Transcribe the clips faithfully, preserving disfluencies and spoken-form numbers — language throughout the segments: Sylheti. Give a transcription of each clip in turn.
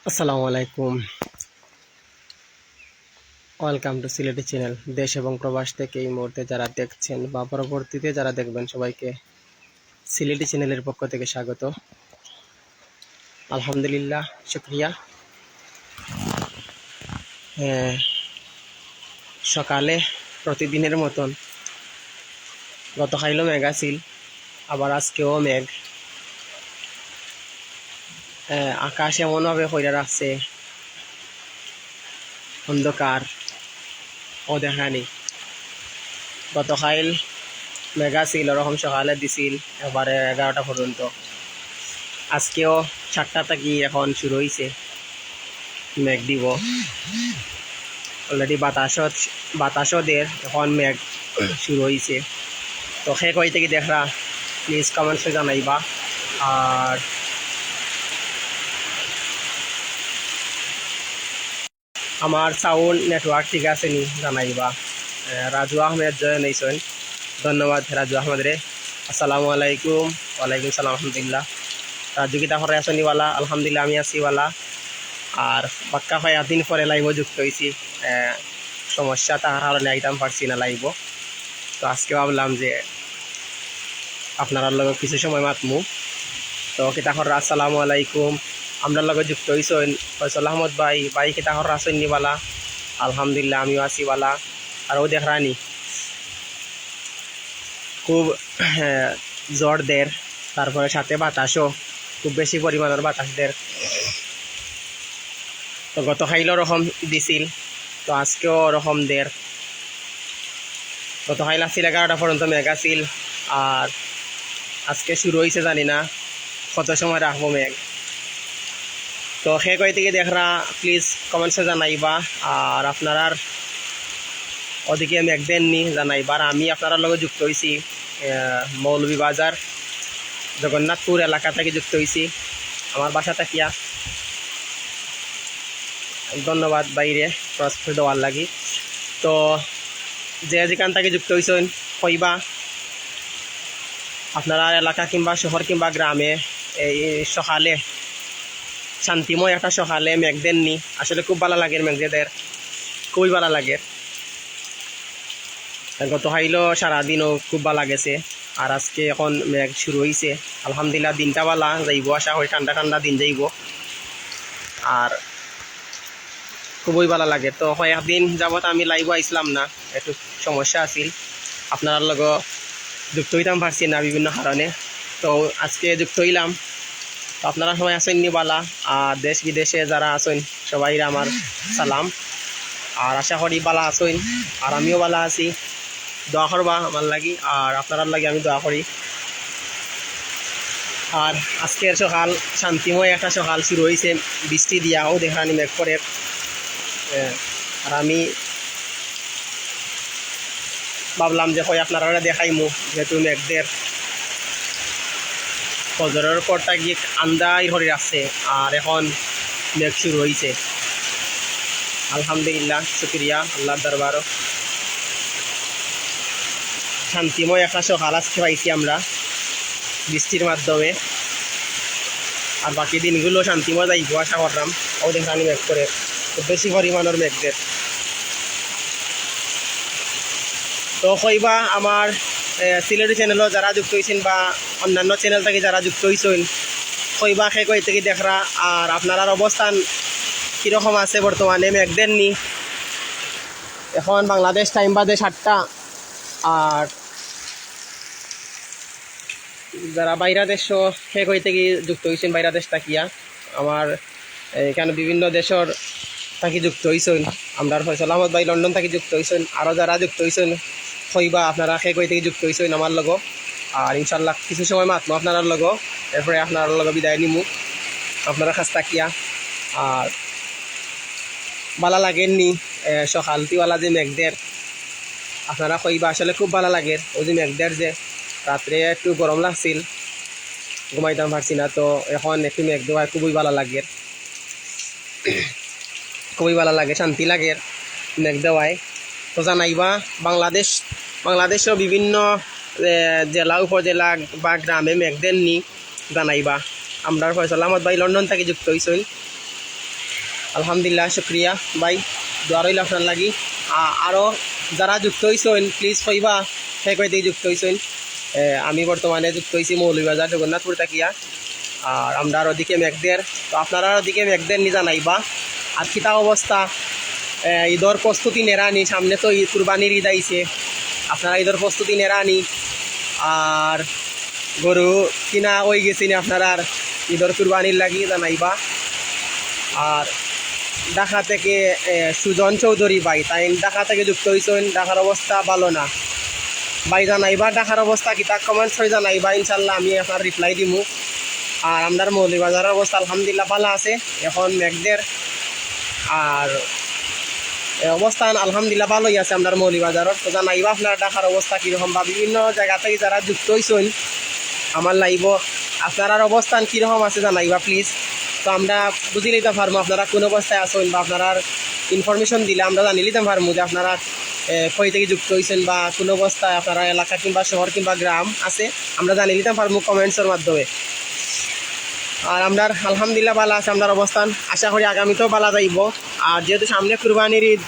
আসসালামু আলাইকুম। Welcome to Sylheti চ্যানেল। দেশ এবং প্রবাস থেকে এই মুহূর্তে যারা দেখছেন বা পরবর্তীতে যারা দেখবেন, সবাইকে সিলেটি চ্যানেলের পক্ষ থেকে স্বাগত। আলহামদুলিল্লাহ, শুক্রিয়া। হ্যাঁ, সকালে প্রতিদিনের মতন গত কাইলও মেঘ আছিল, আবার আজকেও মেঘ। আহ, আকাশ এমনভাবে কইরা রাখছে অন্ধকার, ও দেখানি। গত কাইল মেঘ আছিল, ওরকম সকালে দিছিল একবারে এগারোটা পর্যন্ত। আজকেও সাতটা থাকি এখন শুরু হইছে মেঘ দিব। অলরেডি বাতাসও, বাতাসও দের, এখন মেঘ শুরু হইছে। তো কে কই থাকি দেখরা, প্লিজ কমেন্টসে জানাইবা। আর আমার সাউন্ড নেটওয়ার্ক ঠিক আছে নি জানাইবা। আহ, রাজু আহমেদ জয়েন হইছেন, ধন্যবাদ রাজু আহমেদ রে। আসসালামু আলাইকুম। ওয়ালাইকুম সালাম, আলহামদুলিল্লাহ। রাজু, কিতা খবর, আছো নি বালা? আলহামদুলিল্লাহ, আমি আছি বালা। আর বাক্কা কয়েকদিন পরে লাইভও যুক্ত হইছি, আহ, সমস্যা থাকার কারণে আইতাম পারছি না লাইভও। তো আজকে ভাবলাম যে আপনারার লগে কিছু সময় মাতমু। তো কিতা খবর, আসসালামু আলাইকুম। আমরার লগে যুক্ত হইছইন ফয়সল আহমদ ভাই। ভাই, কিতা খবর, আছইন নি বালা? আলহামদুলিল্লাহ, আমিও আছি বালা। আর ও দেখরানি, খুব, হ্যাঁ, ঝড় দের, তারপরে সাথে বাতাসও, খুব বেশি পরিমাণর বাতাস দের। তো গত কাইলও ওরকম দিছিল, তো আজকেও ওরকম দের। গত কাইল আছিল এগারোটা পর্যন্ত মেঘ আছিল, আর আজকে শুরু হইছে, জানি না কত সময় রাখবো মেঘ। তো কে কই থাকি দেখরা, প্লিজ কমেন্টসে জানাইবা। আর আপনারার ওদিকে মেঘ দের নি জানাইবা। আর আমি আপনারার লগে যুক্ত হইছি, আহ, মৌলভীবাজার জগন্নাথপুর এলাকা থাকি যুক্ত হইছি, আমার বাসা থাকিয়া। ধন্যবাদ ভাইরে, প্রশ্রয় দেওয়ার লাগি। তো যে যেখান থাকি যুক্ত হইছইন, কইবা আপনারার এলাকা কিংবা শহর কিংবা গ্রামে এই সকালে শান্তিময় একটা সকালে মেঘ দের নি। আসলে খুব বালা লাগের মেঘ যে দের, খুবই বালা লাগের। গত কাইলও সারাদিনও খুব বালা গেছে, আর আজকে এখন মেঘ শুরু হইছে। আলহামদুলিল্লাহ, দিনটা বালা যাইবো, আশা করি ঠান্ডা ঠান্ডা দিন যাইবো। আর খুবই বালা লাগে। তো কয়েকদিন যাবত আমি লাইভও আইছিলাম না, একটু সমস্যা আছিল, আপনারার লগে যুক্ত হইতাম পারছি না বিভিন্ন কারণে। তো আজকে যুক্ত হইলাম। তো আপনারা সবাই আছইন নি বালা? আর দেশ বিদেশে যারা আছইন, সবাইরে আমার সালাম। আর আশা করি বালা আছইন, আর আমিও বালা আছি। দোয়া করবা আমার লাগি, আর আপনারার লাগি আমি দোয়া করি। আর আজকের সকাল শান্তিময় একটা সকাল শুরু হইছে বৃষ্টি দিয়া, ও দেখরানি মেঘ করে। এ, আর আমি ভাবলাম যে কই আপনারারে দেখাইমু, যেহেতু মেঘ দের, ফজরের পর থাকি আন্দাইর করি রাখছে, আর এখন মেঘ শুরু হইছে। আলহামদুলিল্লাহ, শুকরিয়া আল্লাহর দরবারও। শান্তিময় একটা সকাল আজকে পাইছি আমরা বৃষ্টির মাধ্যমে। আর বাকি দিনগুলো শান্তিময় যাইবো আশা করলাম। ও দেখরানি মেঘ করে, খুব বেশি পরিমাণর মেঘ দের। তো কইবা আমার, এ, সিলেটি চ্যানেলও যারা যুক্ত হইছেন বা অন্যান্য চ্যানেল থাকি যারা যুক্ত হইছেন, কইবা কে কই থাকি দেখরা, আর আপনারার অবস্থান কিরকম আছে বর্তমানে, মেঘ দের নি? এখন বাংলাদেশ টাইম বাদে সাতটা। আর যারা বাইরা দেশ, কে কই থাকি যুক্ত হইছেন, বাইরা দেশ থাকিয়া, আমার এখানে বিভিন্ন দেশর থাকি যুক্ত হইছেন। আমরার ফয়সল আহমদ ভাই লন্ডন থাকি যুক্ত হইছেন। আরও যারা যুক্ত হইছেন, কইবা আপনারা কে কই থাকি যুক্ত হইছেন আমার লগে। আর ইনশাল্লাহ কিছু সময় মাতমু আপনারার লগে, এরপরে আপনারার লগে বিদায় নিমু আপনারার কাছ থাকিয়া। আর বালা লাগের নি, এ, সকালতিওয়ালা যে মেঘ দের, আপনারা কইবা আসলে খুব বালা লাগের। ওই যে মেঘ দের যে রাত্রে একটু গরম লাগছিল, ঘুমাইতাম পারছি না, তো এখন একটু মেঘ দেওয়ায় খুবই বালা লাগের, খুবই বালা লাগে, শান্তি লাগের মেঘ দেওয়ায়। তো জানাইবা বাংলাদেশ, বাংলাদেশও বিভিন্ন, এ, জেলা উপজেলা বা গ্রামে মেঘ দের নি জানাইবা। আমরার ফয়সাল আহমদ ভাই লন্ডন থাকি যুক্ত অইছইন। আলহামদুলিল্লাহ, শুক্রিয়া ভাই, দোয়া রইল আপনার লাগি। আ-, আরও যারা যুক্ত অইছইন, please কইবা কে কই থাকি যুক্ত অইছইন। এ, আমি বর্তমানে যুক্ত অইছি মৌলভীবাজার জগন্নাথপুর থাকিয়া। আর আমরার ওদিকে মেঘ দের, তো আপনারার ওদিকে মেঘ দের নি জানাইবা। আর কিতা অবস্থা, এ, ঈদর প্রস্তুতি নেরা নি, সামনে তো ঈদ, কুরবানির ঈদ আইছে, আপনারা ঈদর প্রস্তুতি নেরা নি? আর গরু কিনা অই গেছে নি আপনারার ঈদর কুরবানির লাগি জানাইবা। আর ঢাকা থেকে, এ, সুজন চৌধুরী ভাই, তাইন ঢাকা থেকে যুক্ত অইছইন, ঢাকার অবস্থা ভালো না। ভাই জানাইবা ঢাকার অবস্থা কিতা, comments করি জানাইবা, ইনশাল্লাহ আমি আপনার reply দিমু। আর আমরার মৌলভীবাজারর অবস্থা আলহামদুলিল্লাহ ভালো আছে, এখন মেঘ দের। আর এ, অবস্থান আলহামদুলিল্লাহ ভালোই আছে আমরার মৌলভীবাজারর। তো জানাইবা আপনারা ঢাকার অবস্থা কিরকম বা বিভিন্ন জায়গা থেকে যারা যুক্ত অইছইন আমার live-ও, আপনারার অবস্থান কিরকম আছে জানাইবা please। তো আমরা বুঝি লিতাম পারমু আপনারা কোন অবস্থায় আছইন বা আপনারার information দিলে আমরা জানি লিতাম পারমু যে আপনারা, এ, কই থেকে যুক্ত অইছইন বা কোন অবস্থায় আপনারার এলাকা কিংবা শহর কিংবা গ্রাম আছে, আমরা জানি লিতাম পারমু comments-র মাধ্যমে। আর আমরার আলহামদুলিল্লাহ ভালো আছে আমরার অবস্থান, আশা করি আগামীতেও ভালো যাইব। আর যেহেতু সামনে কুরবানির ঈদ,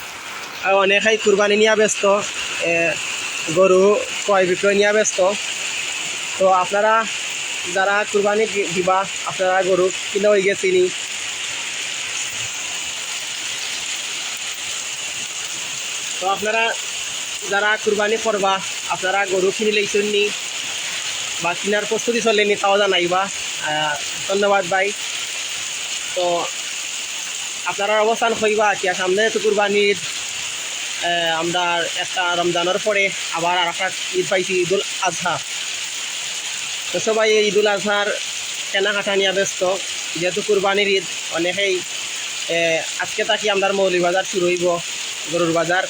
আহ, অনেকেই কুরবানি নিয়া ব্যস্ত, এ, গরু ক্রয় বিক্রয় নিয়া ব্যস্ত। তো আপনারা যারা কুরবানি দি-, দিবা, আপনারা গরু কিনা অই গেছে নি? তো আপনারা যারা কুরবানি করবা, আপনারা গরু কিনি লইছইন নি বা কিনার প্রস্তুতি চলে নি, তাও জানাইবা। আহ, ধন্যবাদ ভাই। তো আপনারার অবস্থান কইবা কিয়া, সামনে তো কুরবানির, আহ, আমরার একটা রমজানর পরে আবার আর একটা ঈদ পাইছি, ঈদুল আজহা। তো সবাই এই ঈদুল আজহার কেনাকাটা নিয়া ব্যস্ত, যেহেতু কুরবানির ঈদ, অনেকেই, এ, আজকে থাকি আমরার মৌলভীবাজার শুরু অইব, গরুর বাজার,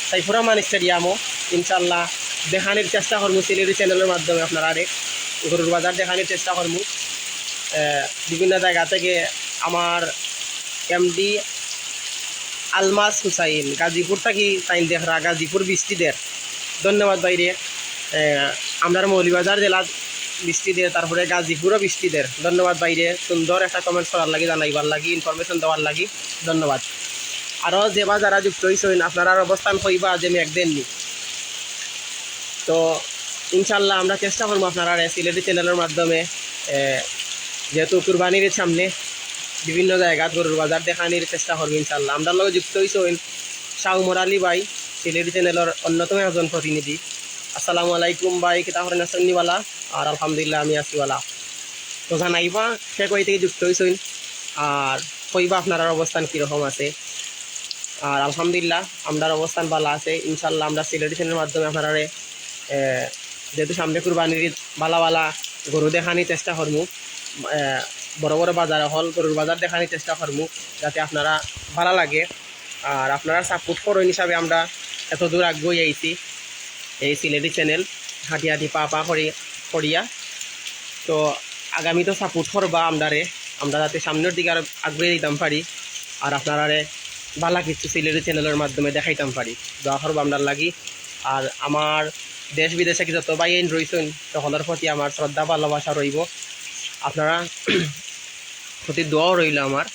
সাইফুর রহমান স্টেডিয়ামও, ইনশাল্লাহ দেখানির চেষ্টা করমু সিলেটি channel-র মাধ্যমে আপনারারে গরুর বাজার দেখানির চেষ্টা করমু। এ, বিভিন্ন জায়গা থেকে আমার এমডি আলমাস হুসাইন, গাজীপুর থাকি তাইন দেখরা, গাজীপুর বৃষ্টি দের। ধন্যবাদ ভাইরে। এ, আমরার মৌলভীবাজার জেলাত বৃষ্টি দের, তারপরে গাজীপুরও বৃষ্টি দের। ধন্যবাদ ভাইরে, সুন্দর একটা comments করার লাগি, জানাইবার লাগি, information দেওয়ার লাগি ধন্যবাদ। আরও যেবা যারা যুক্ত অইছইন, আপনারার অবস্থান কইবা যে মেঘ দের নি। তো ইনশাল্লাহ আমরা চেষ্টা করমু আপনারারে সিলেটি channel-র মাধ্যমে, এ, যেহেতু কুরবানির ঈদ সামনে, বিভিন্ন জায়গাত গরুর বাজার দেখানির চেষ্টা করমু ইনশাল্লাহ। আমরার লগে যুক্ত অইছইন শাহ উমর আলী ভাই, সিলেটি channel-র অন্যতম একজন প্রতিনিধি। আসসালামু আলাইকুম ভাই, কিতা করেন, আছইন নি বালা? আর আলহামদুলিল্লাহ আমি আছি বালা। তো জানাইবা কে কই থেকে যুক্ত অইছইন, আর কইবা আপনারার অবস্থান কিরকম আছে। আর আলহামদুলিল্লাহ আমরার অবস্থান বালা আছে, ইনশাল্লাহ আমরা সিলেটি channel-র মাধ্যমে আপনারারে, এ, যেহেতু সামনে কুরবানির ঈদ, বালা বালা গরু দেখানির চেষ্টা করমু, এ, বড় বড় বাজার অকল গরুর বাজার দেখানির চেষ্টা করমু, যাতে আপনারা বালা লাগে। আর আপনারা support করইন হিসাবে আমরা এত দূর আগুয়াই আইছি। এই সিলেটি channel হাঁটি হাঁটি পা পা করি, করিয়া। তো আগামীতেও support করবা আমরারে, আমরা যাতে সামনের দিকে আরো আগুয়াই যাইতাম পারি, আর আপনারারে বালা কিছু সিলেটি channel-র মাধ্যমে দেখাইতাম পারি। দোয়া করবা আমরার লাগি। আর আমার দেশ বিদেশে কি যত ভাইয়াইন রইছইন, সকলর প্রতি আমার শ্রদ্ধা ভালোবাসা রইব। আপনারা প্রতি দোয়াও রইল আমার।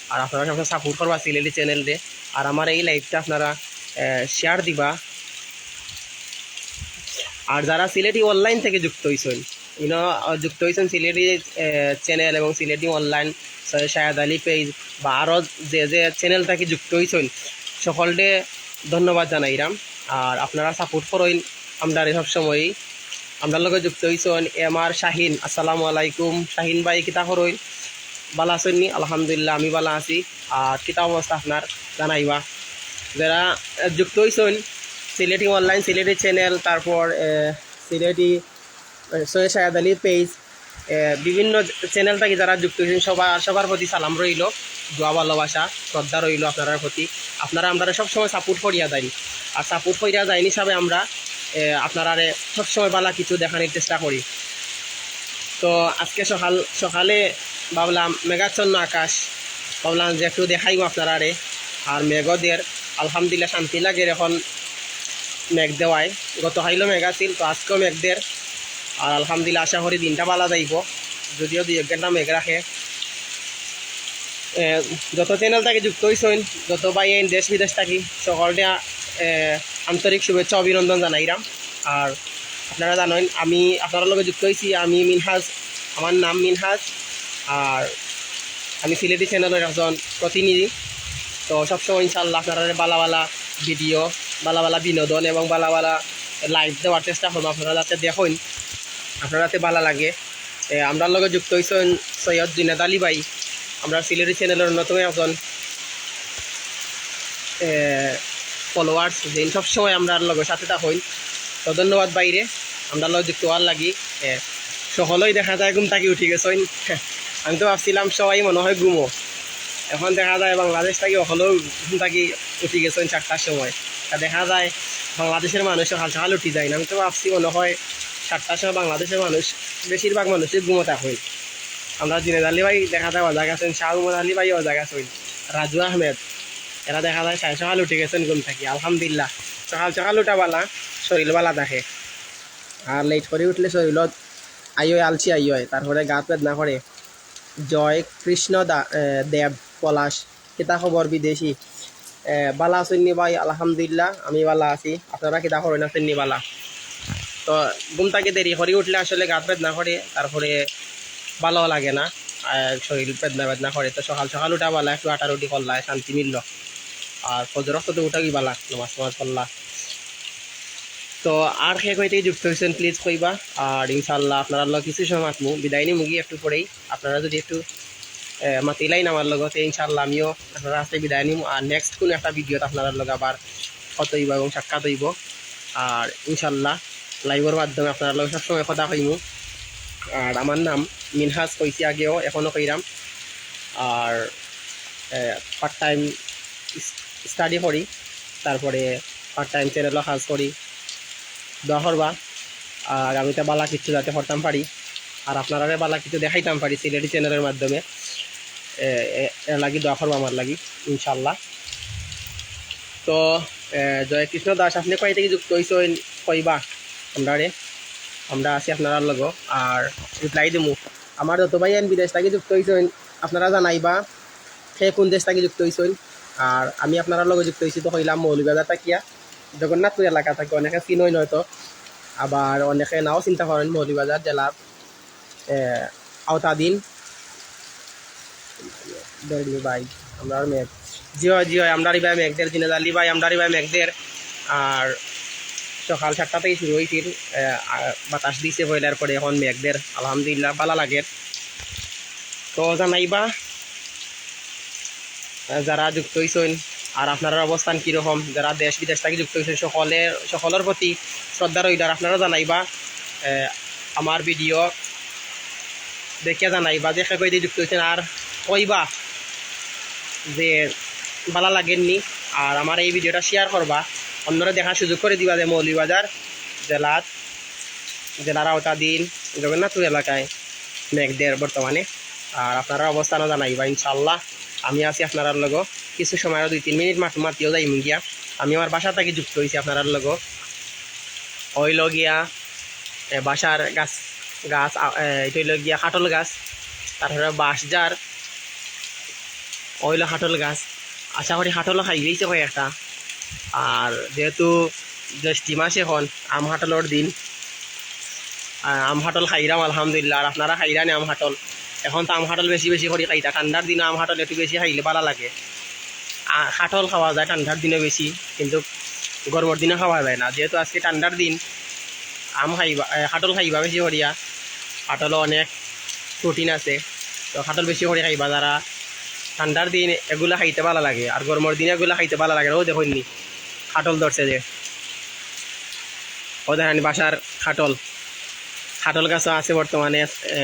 আর আপনারা সবসময় support করবা সিলেটি channel রে। আর আমার এই live-টা আপনারা, এ, share দিবা। আর যারা সিলেটি online থেকে যুক্ত অইছইন, you know, আহ, যুক্ত অইছইন সিলেটি, এ, channel এবং সিলেটি online, সৈয়দ শাহেদ আলী page বা আরও যে যে channel থাকি যুক্ত অইছইন, সকলরে ধন্যবাদ জানাইরাম। আর আপনারা support করইন আমরারে সবসময়ই। আমরার লগে যুক্ত অইছইন এম আর শাহিন। আসসালামু আলাইকুম শাহিন ভাই, কিতা করইন? বালা আছইন নি? আলহামদুলিল্লাহ, আমি বালা আছি। আর কিতা অবস্থা আপনার জানাইবা। যারা, এ, যুক্ত অইছইন সিলেটি online, সিলেটি channel, তারপর, এ, সিলেটি, এ, সৈয়দ শাহেদ আলী page, এ, বিভিন্ন channel থাকি যারা যুক্ত অইছইন সবার, সবার প্রতি সালাম রইল, দোয়া ভালোবাসা, শ্রদ্ধা রইল আপনারার প্রতি। আপনারা আমরারে সবসময় support করিয়া যাইন, আর support করিয়া যাইন হিসাবে আমরা, এ, আপনারারে সবসময় বালা কিছু দেখানির চেষ্টা করি। তো আজকে সকাল সকালে ভাবলাম মেঘাচ্ছন্ন আকাশ, ভাবলাম যে একটু দেখাইব আপনারারে। আর মেঘও দের, আলহামদুলিল্লাহ শান্তি লাগের এখন মেঘ দেওয়ায়। গত কাইলও মেঘ আছিল, তো আজকেও মেঘ দের। আর আলহামদুলিল্লাহ আশা করি দিনটা বালা যাইব। যদিও দুই এক ঘন্টা মেঘ রাখে। এ, যত চ্যানেল থাকি যুক্ত হইছইন, যত ভাই এই দেশ বিদেশ থাকি, সকলকে, এ, আন্তরিক শুভেচ্ছা অভিনন্দন জানাইরাম। আর আপনারা জানেন, আমি আপনারার লগে যুক্ত হইছি, আমি মিনহাজ, আমার নাম মিনহাজ। আর আমি সিলেটি চ্যানেলের একজন প্রতিনিধি। তো সবসময় ইনশাআল্লাহ আপনারারে বালা বালা ভিডিও, বালা বালা বিনোদন এবং বালা বালা লাইভ দেওয়ার চেষ্টা করবো, আপনারা যাতে দেখইন, আপনারা যাতে বালা লাগে। এ, আমরার লগে যুক্ত হইছইন সৈয়দ জুনেদ আলী ভাই, আমরা সিলেটি চ্যানেলের অন্যতম একজন, এ, ফলোয়ার্স, যেইন সবসময় আমরার লগে সাথে থাকইন। তো ধন্যবাদ ভাইরে, আমরার লগে যুক্ত হওয়ার লাগি। এ, সকলেই দেখা যায় ঘুম থাকি উঠি গেছইন। আমি তো ভাবছিলাম সবাই মনে হয় ঘুমো, এখন দেখা যায় বাংলাদেশ থাকি হকলেও ঘুম থাকি উঠি গেছইন চারটার সময়। তা দেখা যায় বাংলাদেশের মানুষ সকাল সকাল উঠি যায় না। আমি তো ভাবছি মনে হয় সাতটার সময় বাংলাদেশের মানুষ, বেশিরভাগ মানুষই ঘুমো থাকইন। আমরা জুনেদ আলী ভাই দেখা যায় অজাগ আছইন, শাহ মোহাম্মদ আলী ভাই অজাগ আছইন, রাজু আহমেদ, এরা দেখা যায় সাড়ে সকাল উঠি গেছইন ঘুম থাকি। আলহামদুলিল্লাহ, সকাল সকাল উঠা বালা, শরীর বালা থাকে। আর লেট করি উঠলে শরীরও আইয়, আলসি আইয়, তারপরে গাত বেদনা করে। জয় কৃষ্ণ দা-, এ, দেব পলাশ, কিতা খবর বিদেশি? এ, বালা আছইন নি ভাই? আলহামদুলিল্লাহ, আমি বালা আছি। আপনারা কিতা করইন, আছইন নি বালা? তো ঘুম থাকি দেরি করি উঠলে আসলে গাত বেদনা করে, তারপরে ভালো লাগে না, আর শরীর বেদনা বেদনা করে। তো সকাল সকাল উঠা বালা, একটু আটারুটি করলা, শান্তি মিললো। আর ফজর অক্ত তো উঠা কি বালা, নামাজ নামাজ পড়লা। তো আর কে কই থাকি যুক্ত হইছইন, প্লিজ কইবা। আর ইনশাআল্লাহ আপনারার লগে কিছু সময় মাতমু, বিদায় নিমু গি একটু পরেই। আপনারা যদি একটু, এ, মাতিলাইন আমার লগে, তে ইনশাআল্লাহ আমিও আপনারার কাছ থাকি বিদায় নিমু। আর নেক্সট কোনো একটা ভিডিওত আপনারার লগে আবার কথা হইব এবং সাক্ষাৎ হইব। আর ইনশাআল্লাহ লাইভর মাধ্যমে আপনারার লগে সবসময় কথা কইমু। আর আমার নাম মিনহাজ, কইছি আগেও, এখনও কইরাম। আর, এ, পার্ট টাইম ইস-, স্টাডি করি, তারপরে পার্ট টাইম চ্যানেলও কাজ করি। দোয়া করবা, আর আমি তো বালা কিছু যাতে করতাম পারি, আর আপনারারে বালা কিছু দেখাইতাম পারি সিলেটি চ্যানেলের মাধ্যমে। এ, এ, এর লাগি দোয়া করবা আমার লাগি, ইনশাআল্লাহ। তো, এ, জয়কৃষ্ণ দাস, আপনি কই থাকি যুক্ত হইছইন, কইবা আমরারে, আমরা আছি আপনারার লগে, আর রিপ্লাই দিমু। আমার যত ভাই আইন বিদেশ থাকি যুক্ত হইছইন, আপনারা জানাইবা কে কোন দেশ থাকি যুক্ত হইছইন। আর আমি আপনারার লগে যুক্ত হইছি তো কইলাম মৌলভীবাজার থাকিয়া, জগন্নাথপুর এলাকা থাকি, অনেকে চিনইন হয়তো, আবার অনেকে নাও চিনতা পারইন। মৌলভীবাজার জেলার, এ, আওতাধীন। দেখলি ভাই, আমরার মেঘ। জি অয়, জি অয়, আমরার ইবায় মেঘ দের, জুনেদ আলী ভাই, আমরার ইবায় মেঘ দের। আর সকাল সাতটা থাকি শুরু হইছিল, এ, আ, বাতাস দিছে পয়লার পরে, এখন মেঘ দের। আলহামদুলিল্লাহ, বালা লাগের। তো জানাইবা, আহ, যারা যুক্ত হইছইন, আর আপনারার অবস্থান কিরকম, যারা দেশ বিদেশ থাকি যুক্ত হইছইন, সকলের, সকলের প্রতি শ্রদ্ধা রইল। আর আপনারা জানাইবা, আহ, আমার ভিডিও দেখিয়া জানাইবা যে কে কই থাকি যুক্ত হইছইন, আর কইবা যে বালা লাগের নি। আর আমার এই ভিডিওটা শেয়ার করবা, অন্যরে দেখার সুযোগ করি দিবা যে মৌলভীবাজার জেলাত, জেলার আওতাধীন জগন্নাথপুর এলাকায় মেঘ দের বর্তমানে। আর আপনারার অবস্থানও জানাইবা ইনশাআল্লাহ। আমি আছি আপনারার লগে। কিছু সময় আরো দুই তিন মিনিট মাত-, মাতিও যাইমু গিয়া। আমি আমার বাসা থাকি যুক্ত হইছি আপনারার লগে। অইলো গিয়া, এ, বাসার গাছ, গাছ, আ, এ, এটা অইলো গিয়া কাঠল গাছ, তারপরে বাঁশঝাড়, অইলো কাঠল গাছ। আশা করি কাঠলও খাই গেছে কয়েকটা। আর যেহেতু জ্যৈষ্ঠী মাস এখন, আম কাঠলর দিন, আ, আম কাঠল খাইরাম আলহামদুলিল্লাহ। আর আপনারা খাইরা নি আম কাঠল? এখন তো আম কাঠল বেশি বেশি করি খাইতা, ঠান্ডার দিনে আম কাঠল একটু বেশি খাইলে বালা লাগে। আ, কাঠল খাওয়া যায় ঠান্ডার দিনে বেশি, কিন্তু গরমর দিনে খাওয়া যায় না। যেহেতু আজকে ঠান্ডার দিন, আম খাইবা, এ, কাঠল খাইবা বেশি করিয়া। কাঠলও অনেক প্রোটিন আছে, তো কাঠল বেশি করি খাইবা। যারা ঠান্ডার দিন এগুলা খাইতে বালা লাগে, আর গরমর দিনে এগুলা খাইতে বালা লাগে না। ও দেখইন নি, কাঠল ধরছে যে, ও দেখইন বাসার কাঠল, কাঠল গাছও আছে বর্তমানে, এ,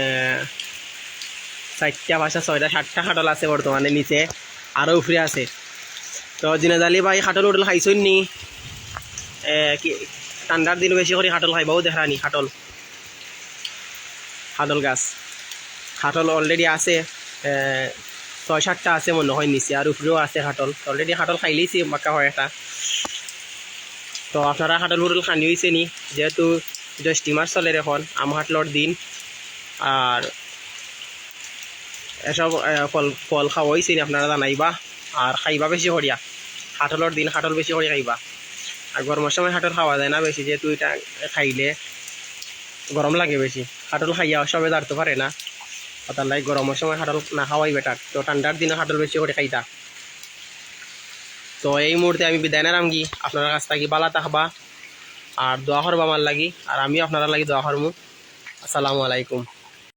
চারটা, পাঁচটা, ছয়টা, সাতটা কাঠল আছে বর্তমানে নিচে, আরও উপরে আছে। তো জুনেদ আলী ভাই, কাঠল উঠল খাইছইন নি? এ, কি, ঠান্ডার দিন বেশি করি কাঠল খাইবা, ও দেখরা নি কাঠল, কাঠল গাছ, কাঠল already আছে, এ, ছয় সাতটা আছে মনে হয় নিচে, আর উপরেও আছে কাঠল। Already কাঠল খাইলিছি বাক্কা কয়েকটা। তো আপনারা কাঠল উঠল খানি হইছে নি? যেহেতু জ্যৈষ্ঠী মাস চলের এখন, আম কাঠলর দিন, আর এসব আহ, ফল ফল খাওয়াইছি নি আপনারা জানাইবা। আর খাইবা বেশি করিয়া, কাঠলর দিন কাঠল বেশি করি খাইবা। আর গরমর সময় কাঠল খাওয়া যায় না বেশি, যেহেতু ইটা খাইলে গরম লাগে বেশি। কাঠল খাইয়া সবে দাঁড়াইতো পারে না, অতার লাগি গরমর সময় কাঠল না খাওয়াই বেটার। তো ঠান্ডার দিনে কাঠল বেশি করি খাইতা। তো এই মুহূর্তে আমি বিদায় নিরামগি, আপনারার কাছ থাকি ভালা থাকবা আর দোয়া করবা আমার লাগি, আর আমিও আপনারার লাগি দোয়া করমু। আসসালামু আলাইকুম।